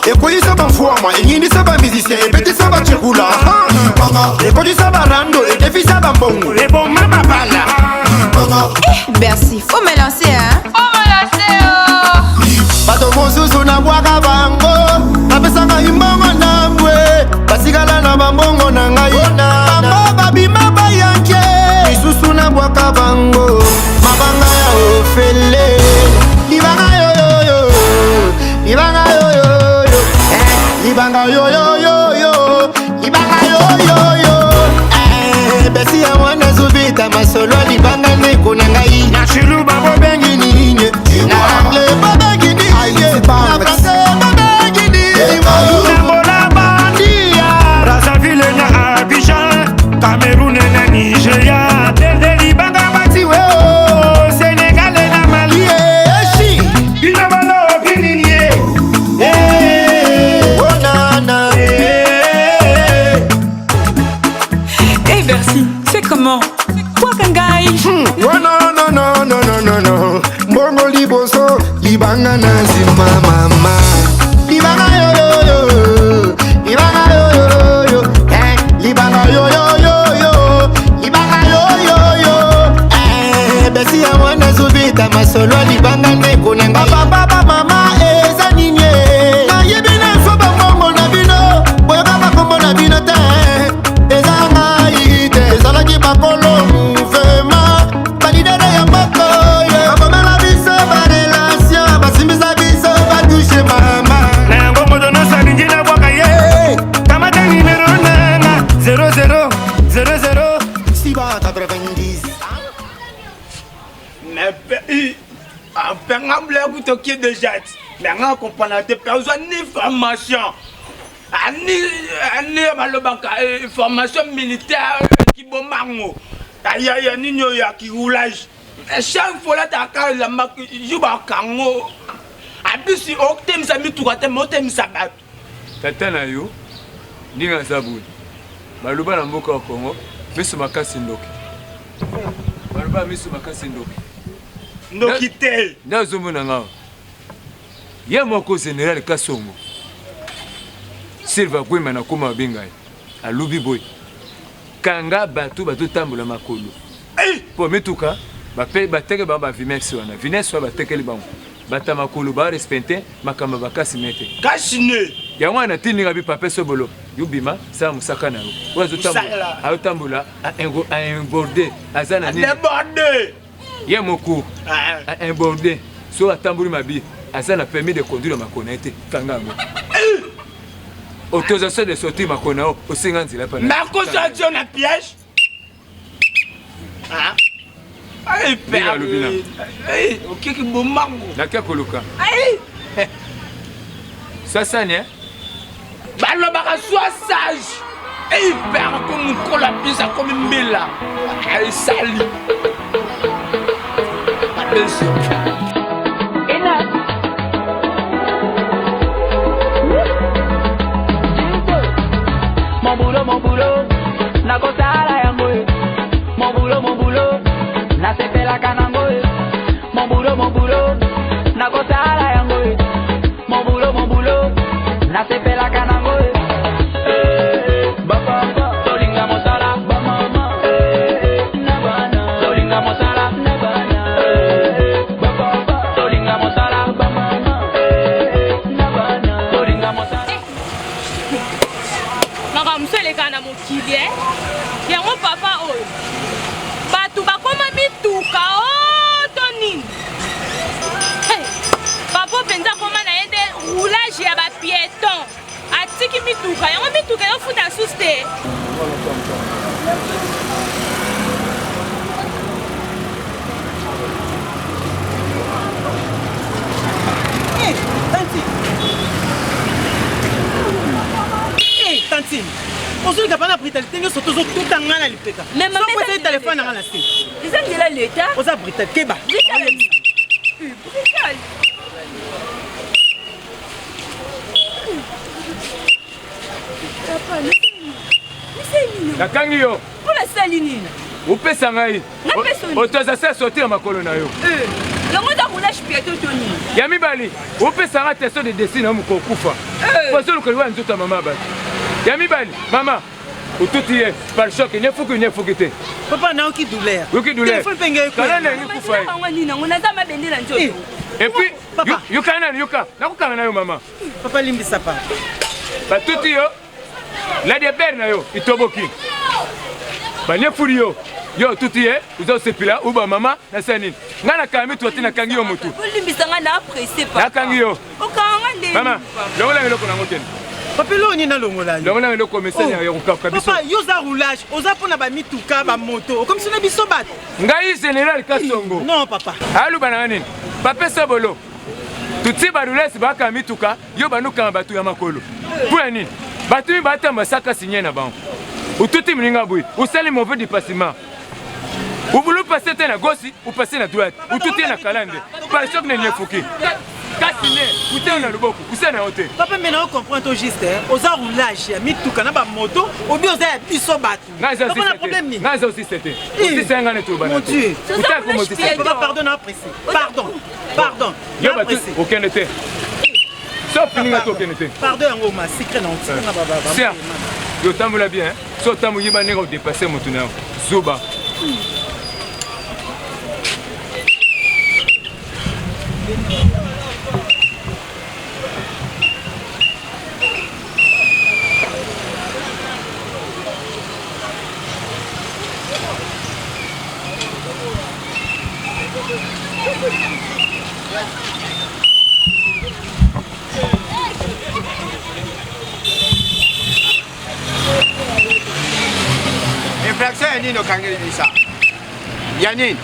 Ekweyisa bamfwama, enyindisa bamusicien, ebetisa bachekula, ekotisa barando, edefisa bambongo, eboma babala. Eh, Bercy, faut me lancer, hein? Faut me lancer, oh! Bato mosusu nabwaka bango, bapesaka imbongo na mbwe, basikala na bambongo na ngai, bango babima bayanke, misusu nabwaka bango mabanga ya ofele. Libanga yoyoyo, libanga yoyoyo, eh, libanga yoyoyoyo, libanga yoyoyo, eh, besi ya mwana zubita masolo libanga ndeko na ngai. Na chiluba bobengi nini? Na anglais bobengi nini? Na français bobengi nini? Angola bandia, Brazzaville na Abidjan, Cameroun na Nigeria, Dende libanga batiwe o, Sénégal na Mali. Yeshi, Bino balobi nini ye? Eh, oh nana. eh. Eh Bercy, c'est comment? Bwaka ngai. Oh no no no no no no no. Mbongo liboso, libanga na nsima mama. Libanga yo yo yo, libanga yo yo yo, eh, libanga yo yo yo yo, libanga yo yo yo, eh, besi ya mwana zubita masolo libanga ndeko na ngai. Papa papa mama eza nini? Nayebi na so bambongo na bino, boyoka bakombo na bino te. Eza ngai te, ezalaki bakolo mouvement baleader ya mboka oyo bakomela biso barelation, basimbisa biso batushe mama. Na yango moto nyonso alingi nabwaka ye, kamata nimero nanga 00 00. Siba 90. Mais mpe nga mbula kutoki déjà, mais nga comprendre te mpe ozwa ni formation ani ani balobaka formation militaire kibomango ya nini oyo ya kiroulage. Chaque fois lataka elamba ju bakango abisi otemisa mituka te, me otemisa bato. Tata na yo ndenge aza boye, baloba na mboka ya Kongo miso makasi ndoki, baloba miso makasi ndoki. Ndoki te. Nde azomona nga ye moko général Kasongo Silva Gwema na koma babenga ye, alobi boye: kanga bato bazotambola makolo mpo mituka bateke bango bavimex wana, vines wana batekeli bango bato makolo, barespecte makambo bakasi mete. Kasine. Yango wana natindinga bi pape Sobolo, yo bima sala mosaka na yo oyo azotambola, azotambola aiborde, aza na nini? Débordé. Ye moko aiborde, so atamboli mabe, aza na permis de conduire makolo na ye te, kanga yango, autorisation de sortir makolo na yo, osenga nzela pa. Nakosa tio na piège. Alobi na Okeki bomango. Nake koluka sasani. Balobaka sois sage père, akomi mokolo apesi, akomi mbela esali abeso. Mon boulot, mon boulot, nakosala yango e. Mon boulot, mon boulot, nasepelaka nango e. Mon boulot, mon boulot, nakosala yango e. Mon boulot, mon boulot, nasepelaka nango e. Eh, bapapa, tolinga mosala, bamama, eh, na bana, tolinga mosala, na bana, eh, bapapa, tolinga mosala, bamama, eh, na bana, tolinga mosala. Makambo mosusu elekaka na mokili e yango papa oyo bato bakoma mituka o to nini. Hey, papa mpenza akoma na ye nde roulage ya bapiéton, atiki mituka yango, mituka ezofuta susu te. Tantine! Hey, tantine! Ozolika mpa na brutalité nyonso, tozotuta nga na lipeka. Mais mabe Soki eza ozali telefone na nga na se. Eza nzela leta. Oza brutal, keba. Brutal. Brutal. Papa, nasali nini? Nakangi yo. Mpo nasali nini? Opesa ngai Napesa yo nini? autorisation ya sortir ya makolo na yo. Yango eza roulage piéton to nini? Ya mibale, opesaka attestation de décès na mokolo okufa. Eh. Ozoluka liwa ya nzoto ya mama ya bato. Ya mibale, mama otuti ye par choc nyefuki nyefuki te. Papa nayoki douleur. Yoki douleur. Telefone mpe ngai Kala na yangi kufa ye. Yango nini yango naza mabende na nzoto. Et puis, yoka nani yoka, nakokanga na yo mama. Papa limbisa papa. Batuti yo la diabere na yo itoboki. Banyefuli yo yo otuti ye oza osepela ou bamama nasala nini ngai nakanga mituka te nakangi yo motu. Olimbisa ngai na presse papa. Nakangi yo. Okanga ngai ndenge. Mama, longola eloko nango kende. Papa eloko nini nalongola yo? Longola eloko mesani ya kokauka biso. Papa yo oza roulage, oza mpo na bamituka, bamoto, okomisi na biso bato. Ngai général Kasongo. Non papa. Aluba na nini? Papa Sobolo. Tutsi barulesi baka mituka, yo banukanga bato ya makolo. Mpo ya nini? Bato mi batamba saka sinye na bango. Ututi mninga boye, usali mauvais dépassement. Ubulu passe te na gauche, upasse na droite. Ututi na kalande. Par choc na nyefuki. Kasi ne, utela na loboko, usala na yo te. Papa mais na comprendre to juste, hein. Oza roulage ya mituka na ba moto, obi oza ya biso bato. Ngai eza Papa na problème nini? Ngai eza osiste te. Osiste ngai na toloba na Mon te. Dieu. Utala koma osiste. Papa pardon na pressé. Pardon. Pardon. Yo bato okende te. So fini nga to okende te. Pardon yango ma secret na otinga ba ba. Sia. Yo tambola bien, hein. So tambo yeba ndenge odepasser moto na yo. Zoba. Infraction ya nini okangeli bisa? Ya nini?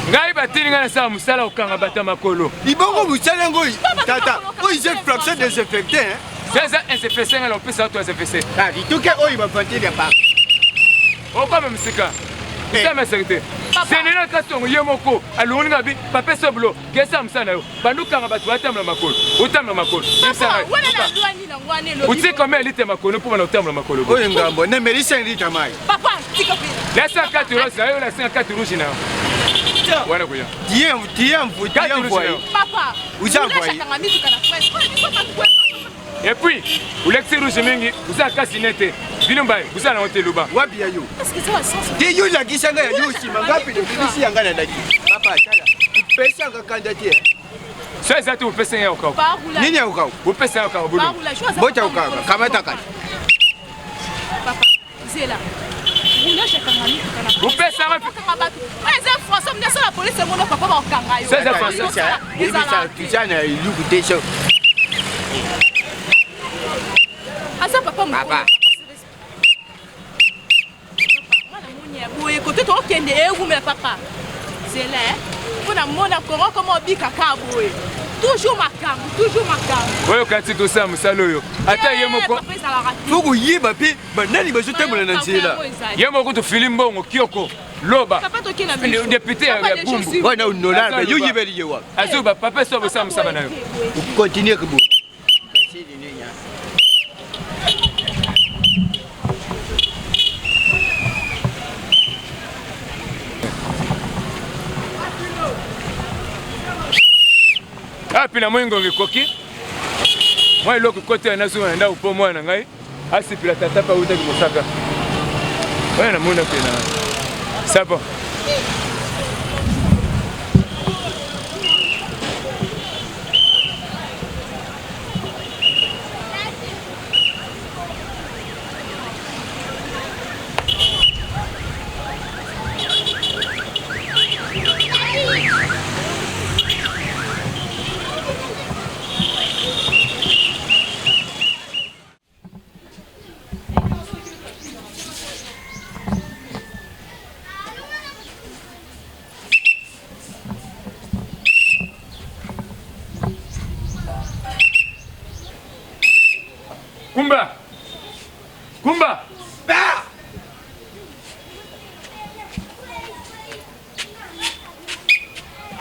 Ngai batindi ngai nasala mosala kokanga bato ya makolo. Ibongo mosala yango tata oyo eza infraction desinfecte hein? Eza insefese ngai nakopesa bato ya insefese. Ah, lituke oyo bavantile ya ba. Okoma mosika. Eza maseki te. Général Kasongo ye moko alongoli ngai bi papa Soblo kesa mosala na yo. Banda okanga bato batambola makolo otambola makolo. Otie combien ya litre ya makolo mpo bana otambola makolo? Oyo ngambo namelisa litre mai. Papa tika pe. Lasa carte rose na yo, lasa carte rouge na yo. Wana koya. Tiens, tiens, tiens, voyez. Papa. Uza voyez. Et puis, olekisi rouge mingi, oza kasi nete. Bino mbaye, oza na hotel luba. Wapi ya yo? Te yo lakisa nga ya yo sima nga pe bisi ya nga na laki. Papa tala. Pesa nga kanda te. So eza te opesa ya okauka. Nini ya okauka? Opesa ya okauka bulu. Bota okauka, kamata kati. Papa, zela. Roulage akanga mituka na Opesa nga akanga bato. Oyo eza français, mnde so la police emono papa bakanga yo. So eza français. Yebisa tuza na eluku te so. Aza papa mokolo. Papa. Mwana moni ya boye kote tokende ewumela papa. Zela eh. Mpo na mona kongo koma obika kaka boye. Toujours makambo, toujours makambo. Oyo kati tosala mosala oyo. Ata ye moko. Papa ezalaka te. Faut koyeba mpe banani bazotambola na nzela. Ye moko tofili mbongo kioko loba. Papa tokenda biso. Député ya Papa, Bumbu. je suis- Wana honorable, yo yebeli ye wapi? Azoba papa so bosala mosala na yo. Continue kubu. Api na moi ngonga ekoki mwa eloko ekoti ya nazonga na ndako mpo mwana na ngai asepela tata mpe awutaki mosaka wana namoni akende na sava Kumba! Kumba! Ah!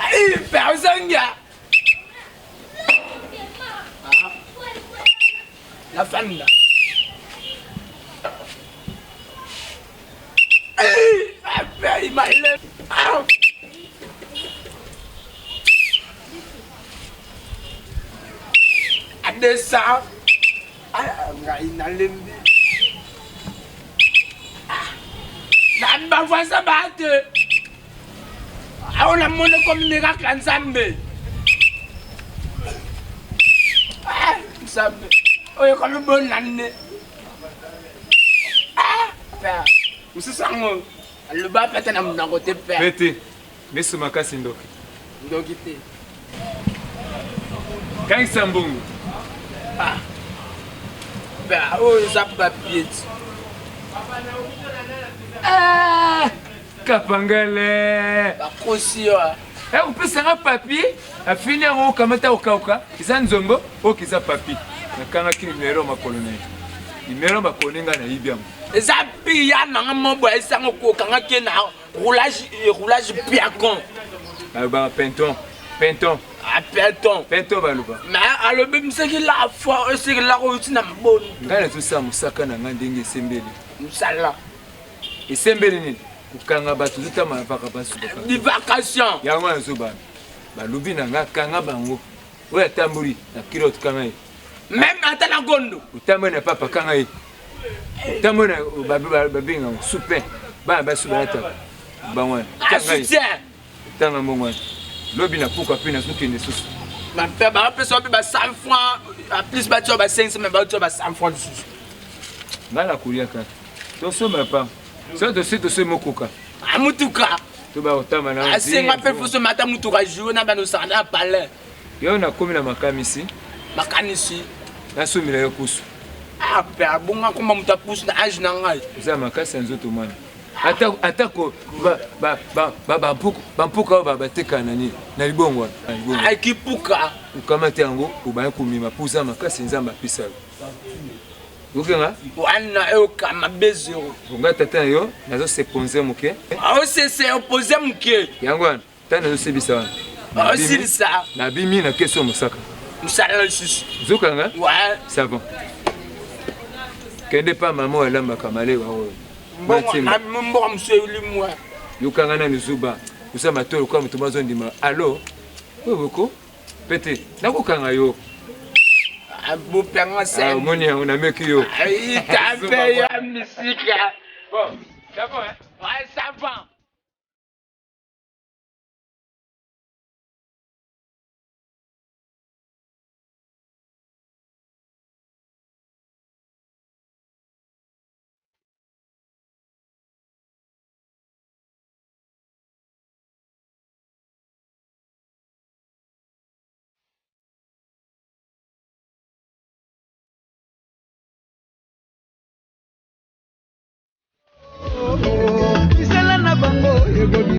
Aïe, Perzanga! La femme là. 200. Ah, ngai nalembi. Ah, na bavoisin baa te. Awa namoni ekomi miracle ya Nzambe. Ah, Nzambe. Oyo ekomi bonane. Ah, père. Mosusu yango aloba mpe ata na monoko te père. Pete, miso makasi ndoki. Ndoki te. Kangisa mbongo. Ah. Père, oyo eza papier ti. Ah! Kapangale. Bakosi yo. Eh, opesa nga papier, afini yango okamata okauka, eza nzongo, oyo eza papier. Nakangaki numero makolo na ye. Numero makolo nga nayibi yango. Eza piya nanga mobo esango kokanga ke na roulage roulage piakon. Balobaka penton. Penton. Ah, penton. Penton baloba. Mais alobi mseki la foi eseki la ko uti na mboni. Ngai nazosala mosaka na ngai ndenge esembeli. Mosala. Esembeli nini? Kokanga bato ozotama vaka basuka. Divagation. Yango nazobana. Balobi na ngai kanga bango. Oyo atamboli na kilote kanga ye. Meme ata na gondo. Otamboli na papa kanga ye. Otamboli na babenga yango soupin. Bana basi balataka bango wana. Kanga ye. Tanga mbongo wana. Lobi na pokwa mpe nazokende susu. Mpe bapesa mpe ba 100 francs en plus batia ba 500 mais batia ba 100 francs lisusu. Ngai nakolia kaka. Tosomba pa. Soki tosi tosomi mokoka. Ah motuka. To ba kotamba na. Asenga mpe foso mata motuka jour na bano sanga na palais. Yo nakomi na makamisi. Makanisi. Nasomela yo pusu. Ah pe abonga koma moto ya pusu na age na ngai. Oza makasi ya nzoto mwana. Ata atako bampuka oyo bateka na nini na libongo wana. Akipuka. Okamati yango obandi komema mpo oza makasi Nzambe apesa yo. Okenga? Wana ekama bezero. Nga tata na yo nazo se poser moke. Osese opose moke. Yango wana tata nazosebisa wana. Osilisa. Nabimi na keso mosaka. Mosala lisusu. Zokanga? Ouais. Savon. Kende pa mama oyo alambaka malewa oyo. Mboka mosusu elimwa. Yokanga nanu zuba. Oza matolo lokola moto bazondima. Alo? Oyo boko? Pete, nakokanga yo. Bopanga se. Omoni yango nameki yo. Itape ya misika. Bon, ça va, hein? Ouais, ça va. Misala na bango ekobi.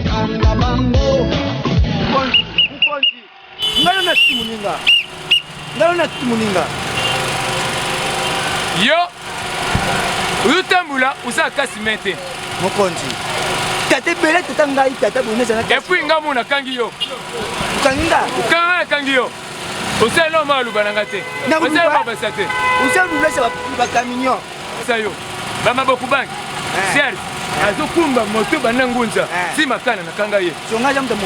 Kanga bango. Mokonzi, ngai na ti moninga. Ngai na ti moninga. Yo ozotambola oza kasi me te. Mokonzi. Tata ebele tata ngai tata boneza na. Et puis ngai mona kangi yo. Okangi nga? Okanga nakangi yo. Osala eloko moko aloba na nga te. Osala mabasa te. Osala lulesa ba camion. Sa yo. Ba maboko bank. Serge azokumba moto banda ngunza si makana nakanga ye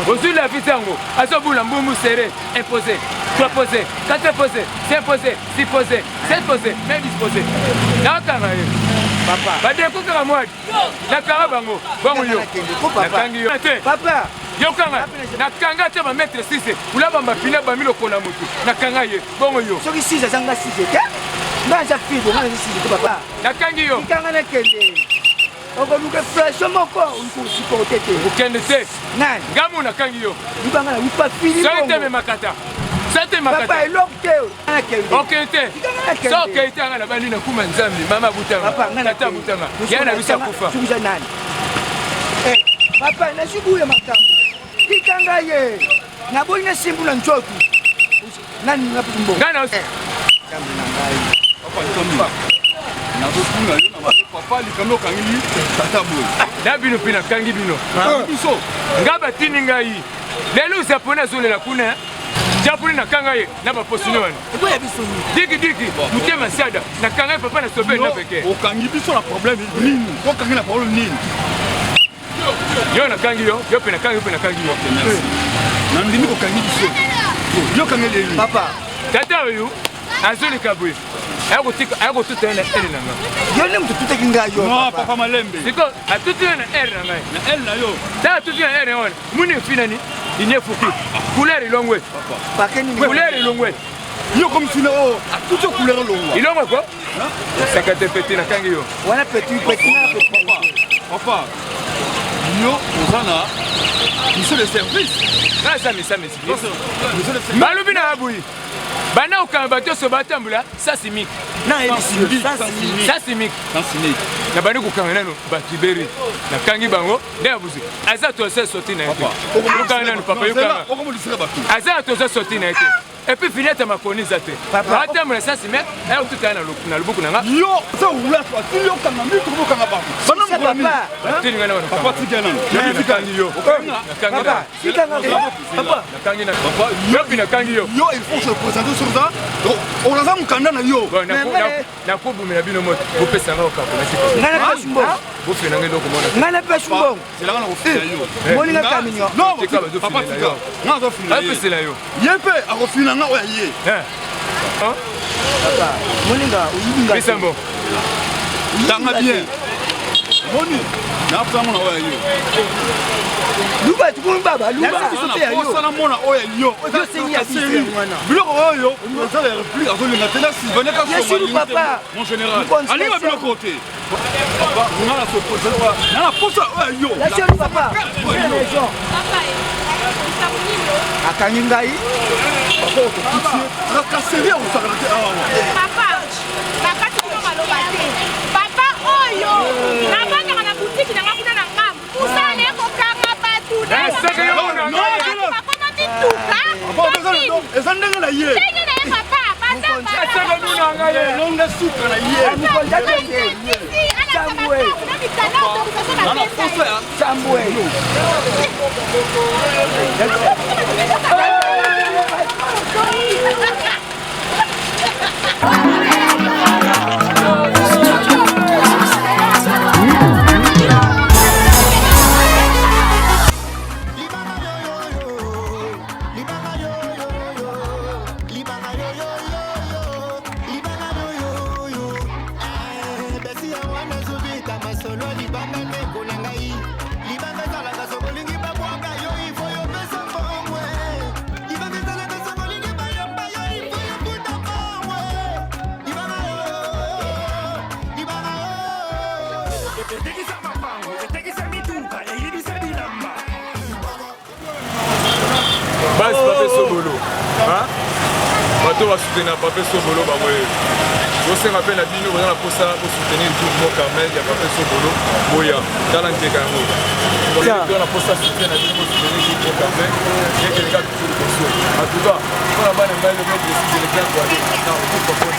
ozwi la vite yango azobula mbumbu serre imposé 3 posé 4 posé 5 posé 6 posé 7 posé même 10 posé nakanga ye badeko kaka mwadi nakanga bango bango yo nakangi yo te yokanga nakanga te bametre 6 ula bamapina bami lokola motu nakanga ye bongo yo soki 6 aza nga 6 te nga aza fibre nga naza 6 te papa nakangi yo ikanga nakende okoluka inflation moko okosupporte te okende te nani nga mo nakangi yo libanga na wipa fili soki te memakata soki te makata papa eloko te okende te so okei te anga nabandi nakuma nzambe mama abutanga tata abutanga ya na biso akufa soki nani papa nazwi buya makambo tika ngai ye naboyi nasimbu na nzoto nani nga mpe mbongo ngai na nzambe na ngai papa tomi nazotuna yo na mabe papa likambo okangeli tata boye na bino mpe nakangi bino biso nga batindi ngai lelo japon azolela kuna. Japuli nakanga ye na baposino wana. Eboya biso nini? Diki diki, motema sada, nakanga ye papa na sobe na peke. Okangi biso na problème nini? Okangi na problème nini? Yo nakangi yo, yo pe nakangi, yo pe nakangi yo. Merci. Nandimi kokangi biso. Yo kangeli ye nini? Papa. Tata oyo azoleka boye aya kotuta ye na ele na ngai. Yo nde moto otutaki ngai yo. Non, papa Malembe. Siko atuti ye na ere na ngai. Na ele na yo. Tala atuti na ere wana. Muni efinani, inyefuki. Couleur elongwe. Couleur elongwe. Yo comme sina o atuti couleur elongwa. Elongwe ko? Saka te petit nakangi yo. Wana petit petit na petit. Papa, papa. Yo oza na mission de service. Nga sa misa Balobi na abuyi. Banda okanga bato nyonso batambola sasimik. Sasimik. Nabandi kokanga nano bato iberi. Nakangi bango nde ya bozwi. Aza toza sorti na ye te. Yokanga nano papa yokanga. Aza na toza sorti na ye te. Et puis finette makoni eza te. Atambola sasimik aya kotuta na loboko na nga. Yo oza roulage atindi okanga mituka bokanga bango. Banda mokolo nini? Atindi ngai na bana. Papa tika nano. Nakangi yo. Nakangi na. Papa. Nakangi na. Yo mpe nakangi yo. Yo il faut se présenter sur ça. Oza mokanda na yo. Nakobomela bino moto. Bopesa nga okapo na sika. Ngai napesi mbongo. Bofela nga eloko mona. Ngai napesi mbongo. Zelanga na kofina yo. Moni nga kaminyo. Non, papa tika. Nga azofina ye. Apesela yo. Ye mpe akofina nga oyo ya ye. Papa, moninga oyibi nga. Pesa mbongo. Tanga bien. Moni nafuta mona oyo ya yo. Luba tukuni baba luba biso te ya yo. Posa na mona oyo ya yo. Yo sengi ya biso wana. Biloko oyo oza ya république azolinga te na Sylvain Kasongo. Papa. Mon général. Alinga biloko te. Papa, nga na soposa nga na posa oyo ya yo. Lâchez-nous papa. Akangi ngai. Papa otokuti ye. Tracasserie akosakana te awa. Papa, nakati bino maloba te. Papa oyo navandaka na butiki na nga kuna na ngambo. Mosala na ye kokanga bato. Bakoma mituka. Eza ndenge na ye. Ndenge na ye papa. Elonga suka na ye. Tambwe. Base pape sobolo bato basutena pape sobolo bango ye bosenga mpe na bino boza na mposa bosoutenir groupe mo carmel ya pape sobolo boya tala nteka yango toza na mposa soutien na bino bosoutenir groupe mo carmel ekeleka toujours liboso en tout cas mpo na bana ngai le maître de l'éclat na kufa pona